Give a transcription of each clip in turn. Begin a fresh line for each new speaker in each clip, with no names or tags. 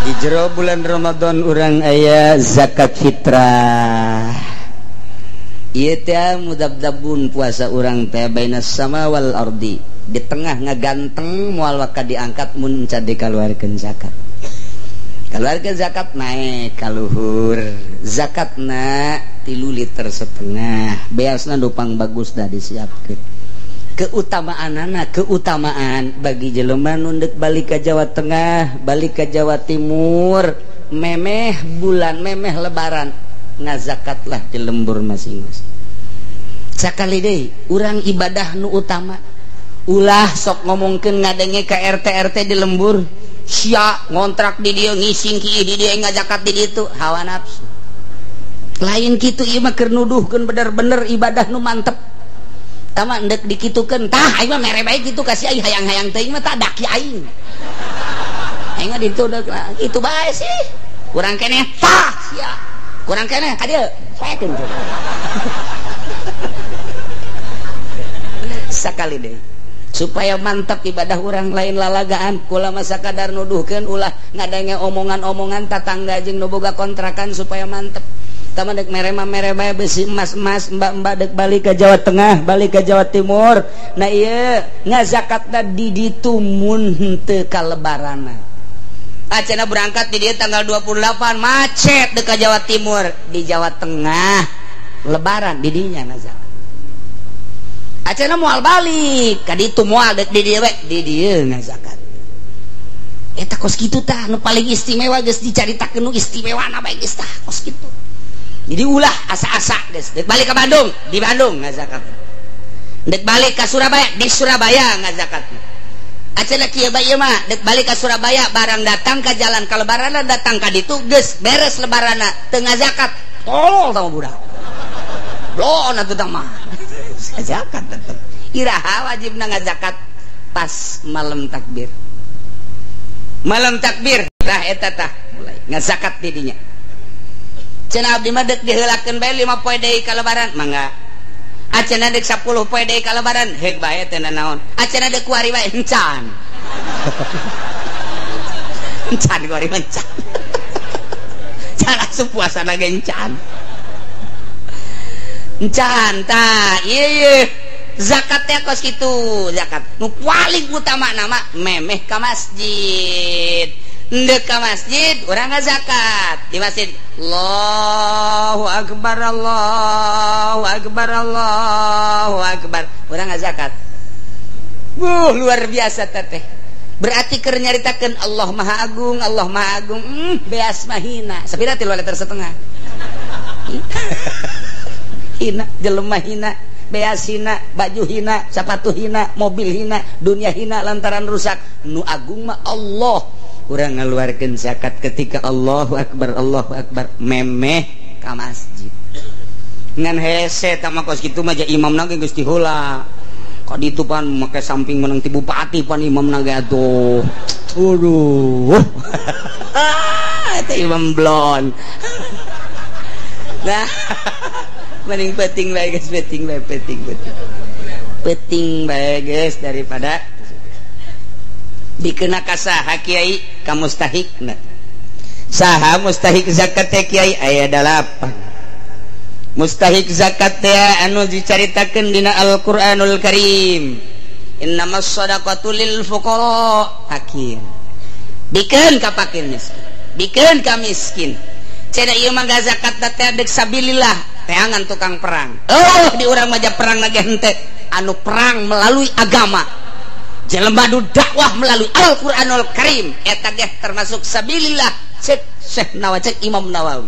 Di jero bulan Ramadan urang aya zakat fitrah. Ieu teh mudabdabun puasa urang teh bainas sama wal ardi. Di tengah ngaganteng moal waka diangkat mun can dikaluarkeun zakat. Kaluarkeun zakat naik ka luhur. Zakatna 3,5 liter. Beasna nu pang bagus dah disiapkeun. Keutamaanana keutamaan bagi jelema nu deuk balik ke Jawa Tengah, balik ke Jawa Timur, memeh bulan memeh lebaran ngazakatlah di lembur masing-masing. Sakali deui urang ibadah nu utama. Ulah sok ngomongkeun ngadenge ka RT RT di lembur, sia ngontrak di dieu ngising kieu di dieu ngazakat di ditu, hawa nafsu. Lain kitu ieu mah keur nuduhkeun bener-bener ibadah nu mantep. Tama endek dikitukeun tah aing mah mere bae kitu ka si aing hayang-hayang teuing mah tah daki aing. Aing mah ditu deuk kitu bae sih. Kurang keneh tah sia. Kurang keneh ka dieu poekeun. Sakali deui supaya mantap ibadah urang lain lalagaan kula mah sakadar nuduhkeun ulah ngadenge omongan-omongan tatangga jeung nu boga kontrakan supaya mantep. Tama dek merema merema besi emas-emas mbak-mbak dek balik ke Jawa Tengah, balik ke Jawa Timur. Nah iya ngazakatna di ditu mun henteu kalebarana. Acana berangkat di dieu tanggal 28 macet dek ka Jawa Timur, di Jawa Tengah lebaran di dinya ngazakat. Acana moal balik ka ditu moal dek di dieu we, di dieu ngazakat. Eta kos kitu tah nu paling istimewa geus dicaritakeun nu istimewana bae geus tah kos kitu. Jadi ulah asa-asa geus dek balik ke Bandung, di Bandung ngazakat. Dek balik ke Surabaya, di Surabaya ngazakat. Acana kieu bae ieu mah, dek balik ke Surabaya barang datang ke jalan ka lebaranna datang ka ditu geus beres lebaranna teu ngazakat. Tolol tah budak. Blon atuh tah mah. Zakat tetep. Iraha wajibna ngazakat pas malam takbir. Malam takbir tah eta tah mulai ngazakat di dinya. Cenah abdi mah deuk diheulakeun bae 5 poe deui ka lebaran mangga. Acenah deuk 10 poe deui ka lebaran heug bae teh naon. Acenah deuk kuari bae encan. Encan kuari mah encan. Can asup puasana ge encan. Encan tah ieu ieu zakat teh kos kitu zakat. Nu paling utama nama memeh ka masjid. Ndek ka masjid urang ngazakat di masjid. Allahu akbar Allahu akbar Allahu akbar. Urang ngazakat. Wuh luar biasa teteh. Berarti keur nyaritakeun Allah Maha Agung, Allah Maha Agung. Beas mah hina. Sapira 3,5 liter. Hina, jelema hina, beas hina, baju hina, sepatu hina, mobil hina, dunia hina lantaran rusak. Nu agung mah Allah. Urang ngaluarkeun zakat ketika Allahu akbar Allahu akbar memeh ka masjid. Ngan hese tah mah kos kitu mah ja imamna ge geus diheula. Ka ditu pan make samping menang ti bupati pan imamna ge atuh. Aduh. Eta imam blon. Nah, mending penting bae geus, penting bae, penting penting. Penting bae geus daripada dikena ka saha kiai ka mustahikna. Saha mustahik zakat teh kiai aya 8. Mustahik zakat teh anu dicaritakeun dina Al-Qur'anul Karim. Innamas shadaqatu lil fuqara, fakir. Bikeun ka fakir miskin. Bikeun ka miskin. Cenah ieu mah zakat teh deuk sabilillah, teangan tukang perang. Oh, di urang mah perang lagi henteu. Anu perang melalui agama. Jelema nu dakwah melalui Al-Qur'anul Karim eta ge termasuk sabilillah cek Syekh Nawawi, cek Imam Nawawi.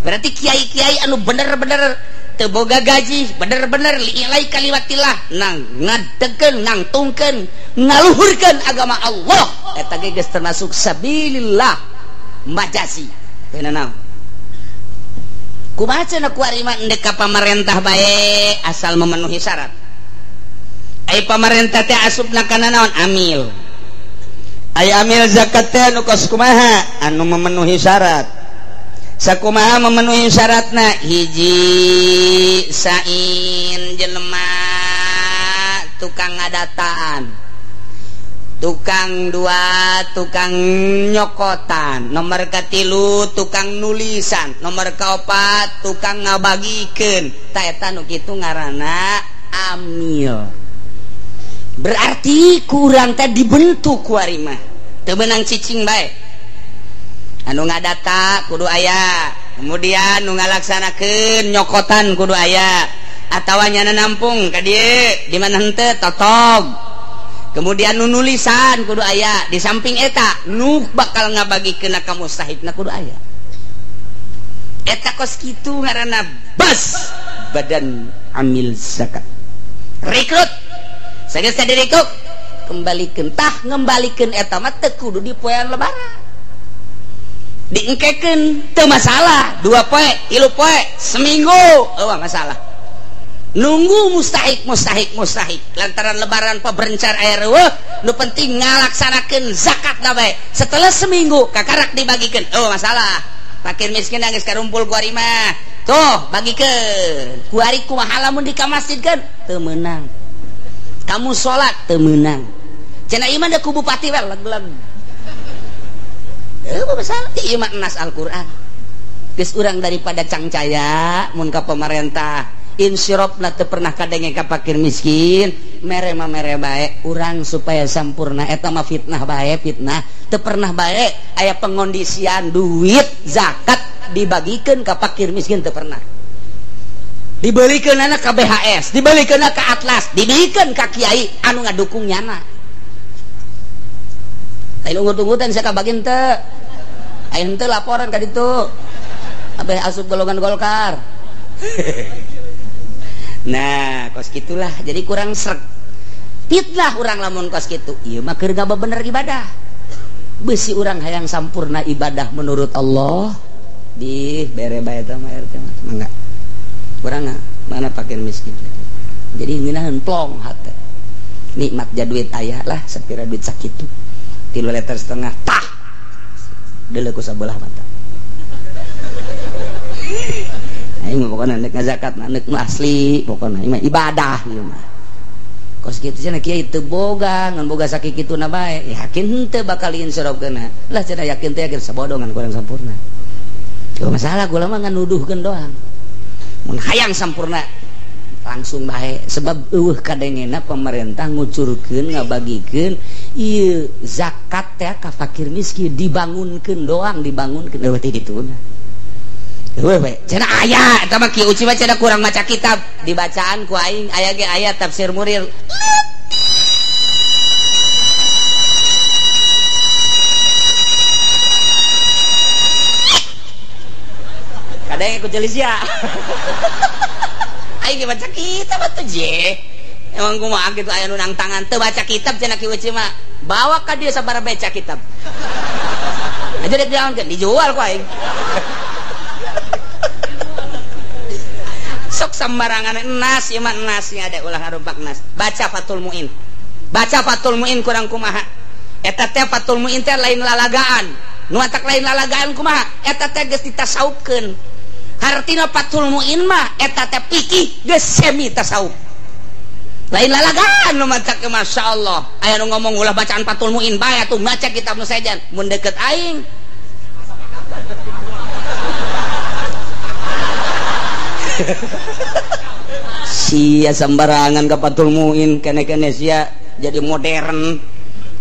Berarti kiai-kiai anu bener-bener teu boga gaji, bener-bener liilai kalimatillah nang ngadegkeun, nangtungkeun, ngaluhurkeun agama Allah eta ge geus termasuk sabilillah majasi. Teu naon. Kumaha cenah kuari mah endek ka pamarentah bae asal memenuhi syarat. Ai pamarentah teh asupna kana naon? Amil. Ai amil zakat teh anu kos kumaha? Anu memenuhi syarat. Sakumaha memenuhi syaratna? Hiji sain jelema tukang ngadataan. Tukang dua tukang nyokotan, nomor katilu tukang nulisan, nomor kaopat tukang ngabagikeun. Ta eta nu kitu ngaranna amil. Berarti kurang teh dibentuk ku ari mah. Teu meunang cicing bae. Anu ngadata kudu aya, kemudian nu ngalaksanakeun nyokotan kudu aya, atawa nyana nampung ka dieu di mana henteu totog. Kemudian nu nulisan kudu aya, di samping eta nu bakal ngabagikeun ka mustahikna kudu aya. Eta kos kitu ngaranna bas badan amil zakat. Rekrut. Sageus direkrut, kembalikeun tah ngembalikeun eta mah teu kudu di poean lebaran. Diengkekeun teu masalah, 2 poe, 3 poe, seminggu eueuh masalah. Nunggu mustahik mustahik mustahik lantaran lebaran peberencar air eueuh, nu penting ngalaksanakeun zakat na bae. Setelah seminggu kakarak dibagikeun, oh masalah. Fakir miskin geus karumpul ku ari mah. Tuh bagikeun. Ku ari kumaha lamun di ka masjid kan teu meunang. Kamu salat teu meunang. Cenah ieu mah da ku bupati we leg-leg. Eueuh masalah ieu mah nas Al-Qur'an. Geus urang daripada cangcaya mun ka pemerintah insirop na teu pernah kadenge ka fakir miskin, mere mah mere bae urang supaya sampurna eta mah fitnah bae, fitnah teu pernah bae aya pengondisian duit zakat dibagikeun ka fakir miskin teu pernah. Dibelikeunana ka BHS, dibelikeunana ka Atlas, dibelikeun ka kiai anu ngadukung nyana. Lain ungut-ungutan sia kabagin teu. Aya henteu laporan ka ditu. Abeh asup golongan Golkar. Nah, kos gitulah. Jadi kurang sreg. Fitnah urang lamun kos kitu. Ieu mah keur ngabebener ibadah. Beusi urang hayang sampurna ibadah menurut Allah. Di bere bae eta mah RT mah. Mangga. Urang mana fakir miskin. Jadi ngeunaheun plong hate. Nikmat ja duit aya lah sapira duit sakitu. 3,5 liter tah. Deuleu ku sabelah mata. Aing mah pokona nek ngazakat nek nu asli pokona ieu mah ibadah ieu mah. Kos kitu cenah kiai teu boga ngan boga sakituna bae, yakin henteu bakal insyarofkeuna. Lah cenah yakin teh yakin sabodongan kurang sampurna. Teu masalah gula mah ngan nuduhkeun doang. Mun hayang sampurna langsung bae sebab eueuh kadengena pemerintah ngucurkeun ngabagikeun ieu zakat teh ka fakir miskin dibangunkeun doang dibangunkeun eueuh teh dituna. Heueuh we, cenah aya eta mah Ki Uci mah cenah kurang maca kitab, dibacaan ku aing aya ge aya tafsir Murir. Kadang ikut jelis ya. Aing ge baca kitab atuh je. Emang kumaha kitu aya nu nang tangan teu baca kitab cenah Ki Uci mah. Bawa ka dieu sabaraha baca kitab. Aja dek diaonkeun dijual ku aing. Sok sembarangan nas ieu mah nas nya ada ulah ngarumpak nas. Baca Fathul Muin. Baca Fathul Muin kurang kumaha. Eta teh Fathul Muin teh lain lalagaan. Nu atak lain lalagaan kumaha? Eta teh geus ditasawufkeun. Hartina Fathul Muin mah eta teh fikih geus semi tasawuf. Lain lalagaan nu matak masyaallah. Aya nu ngomong ulah bacaan Fathul Muin bae atuh maca kitab nu sejen. Mun deket aing sia sembarangan ke Fathul Muin kene-kene sia jadi modern.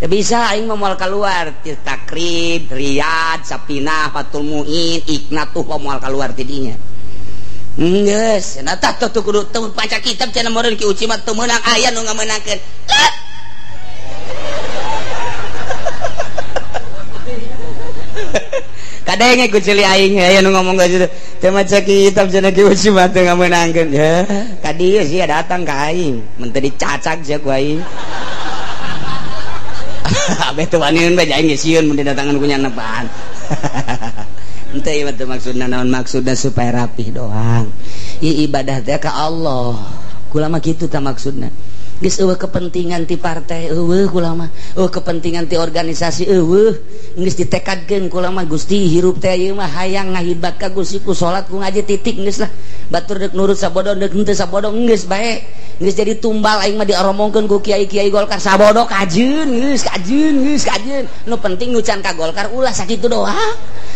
Ya bisa aing mah moal keluar ti Takrib, Riyad, Sapinah, Fathul Muin, Iknat tuh moal keluar ti dinya. Geus, cenah tah tuh kudu teu baca kitab cenah meureun Ki Uci mah teu meunang aya nu ngamenangkeun. Kadenge ku ceuli aing aya nu ngomong ka situ. Teu maca kitab cenah Ki Uci mah teu ngamenangkeun. Ya, ka dieu sia datang ka aing, mun teu dicacag sia ku aing. Abeh teu waniun bae aing ge sieun mun didatangan ku nyanepaan. Henteu ieu mah teu maksudna naon, maksudna supaya rapih doang. Ieu ibadah teh ka Allah. Kula mah kitu tah maksudna. Geus eueuh kepentingan ti partai eueuh kula mah, eueuh kepentingan ti organisasi eueuh, geus ditekadkeun kula mah Gusti hirup teh ieu mah hayang ngahidmat ka Gusti ku salat ku ngaji titik geus lah. Batur deuk nurut sabodo deuk henteu sabodo geus bae. Geus jadi tumbal aing mah dioromongkeun ku kiai-kiai Golkar sabodo kajeun geus kajeun geus kajeun. Nu penting nu can ka Golkar ulah sakitu doang.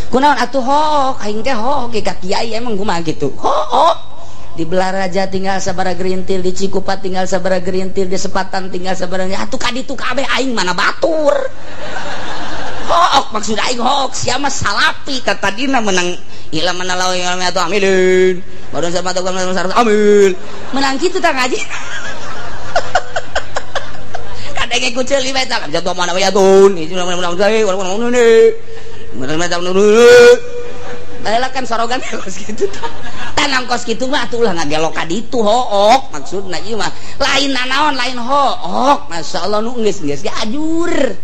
Kunaon atuh hook aing teh hook ka kiai emang kumaha kitu. Hook. Di Belaraja tinggal sabara gerintil, di Cikupa tinggal sabara gerintil, di Sepatan tinggal sabara atuh ka ditu kabeh aing mana batur. Hook maksud aing hook sia mah salapi tadina menang ila mana law yang atau amilin. Baru sama atau amil. Menang kitu tah ngaji. Kadenge ku ceuli bae tah jatuh mana we atun. Baheula kan sorogan kos kitu tah. Tanam kos kitu mah atuh ulah ngagelok ka ditu hook maksudna ieu mah lain nanaon lain hook. Masyaallah nu geus geus ge ajur.